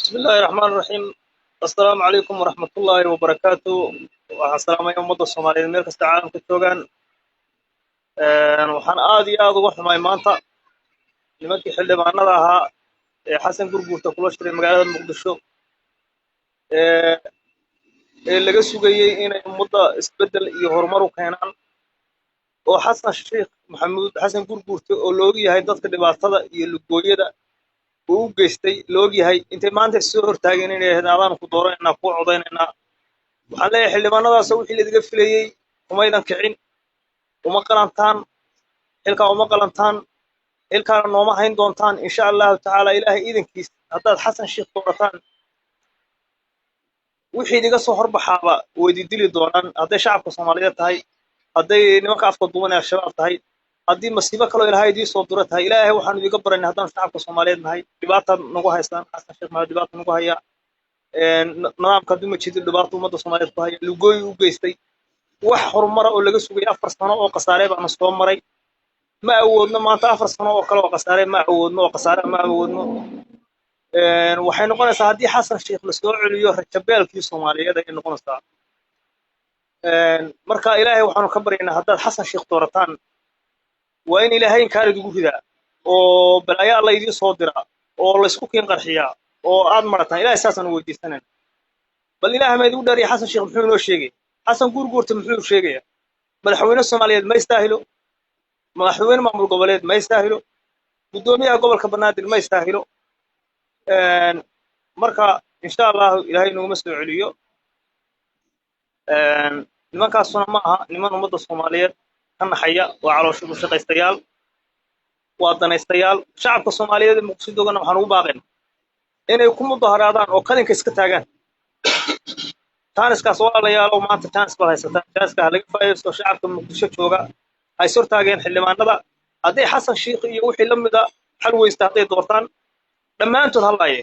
Bismi Illaahi Raxmaan Raxiim. Assalaamu calaykum waraxmatullaahi wabarakaatu. Waxaan salaamaya ummadda Soomaaliyeed meel kasta caalamka joogaan. Waxaan aad iyo aad uga xumay maanta nimankii xildhibaanada ahaa ee Xasan Gurguurta kula shiray magaalada Muqdisho ee laga sugayey inay ummadda isbeddel iyo horumar u keenaan, oo Xasan Sheekh Maxamuud, Xasan Gurguurta, oo la og yahay dadka dhibaatada iyo lugooyada uu u geystay la og yahay, intay maanta soo hortaageen inay ahayd "Adaanu ku dooranaynaa, kuu codaynaynaa." Waxaan leeyahay xildhibaanadaasoo wixii laidiga filayey kumaydan kicin. Uma qalantaan xilkaa, uma qalantaan xilkaana, nooma hayn doontaan, insha Allahu tacaala, Ilaahay iidankiis. Haddaad Xasan Sheekh doorataan, wixii idiga soo horbaxaaba way idi dili doonaan, hadday shacabka Soomaaliyeed tahay, hadday nimanka afka duuban ee Al-Shabaab tahay, haddii masiibo kaloo Ilaahay idii soo diro tahay. Ilaahay waxaanu idiga baranay haddaanu shacabka Soomaaliyeed nahay, dhibaataad nagu haystaan. Xasan Sheekh Maxamed dhibaata nagu haya, nidaamka hadduu majidin dhibaato ummadda Soomaaliyeed ku haya, lugooyi u geystay. Wax horumara oo laga sugay 4 sano oo khasaare baana soo maray. Ma awoodno maanta 4 sano oo kale oo khasaare, ma awoodno oo khasaare, ma awoodno. Waxay noqonaysaa haddii Xasan Sheekh lasoo celiyo, rajabeelkii Soomaaliyeed ayay noqonaysaa. Marka Ilaahay waxaanu ka baryaynaa, haddaad Xasan Sheekh doorataan, waa in Ilaahay inkaar idigu ridaa oo balaayo Alla idiin soo diraa oo laysku kiin qarxiyaa oo aad marataan. Ilahay saasaan weydiisanayna. Bal Ilahay ma idigu dhaariya, Xasan Sheekh muxuu inoo sheegaya? Xasan Gurguurta muxuu sheegaya? Madaxweyne Soomaaliyeed ma istaahilo, madaxweyne maamul goboleed ma istaahilo, guddoomiyaha gobolka Banaadir ma istaahilo. Marka insha Allahu Ilaahay noguma soo celiyo. Nimankaasuna ma aha niman ummadda Soomaaliyeed ka naxaya, waa caloosha ushaqaystayaal, waa danaystayaal. Shacabka Soomaaliyeed ee Muqdisho doogana waxaan ugu baaqayna inay ku mudaharaadaan oo qalinka iska taagaan jaaniskaas. Walaalayaalow, maanta jaanis baad haysataan, jaaniska ha laga faa'iidaysto. Shacabka Muqdisho jooga ha is hortaageen xildhibaanada. Hadday Xasan Sheikh iyo wixii la mida xal weysta hadday doortaan, dhammaantood hallaaye.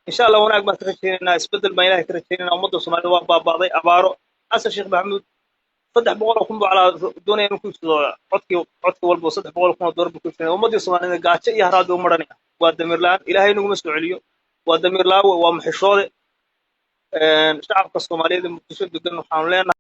Insha Allah wanaag baan ka rajaynaynaa, isbeddel baan Ilahay ka rajaynaynaa. Ummadda Soomaalida waa baaba'day abaaro. Xasan Sheekh Maxamuud 300,000 buu calaa doonaya inuu ku iibsado codkii. Codka walba $300,000 buu ku iibsanaya. Ummaddii Soomaalida gaajo iyo haraad bay u maranaya. Waa damiir la'aan. Ilaahay naguma soo celiyo. Waa damiir laawe, waa maxishoode. Shacabka Soomaaliyeed ee Muqdisho degan waxaanu leenahay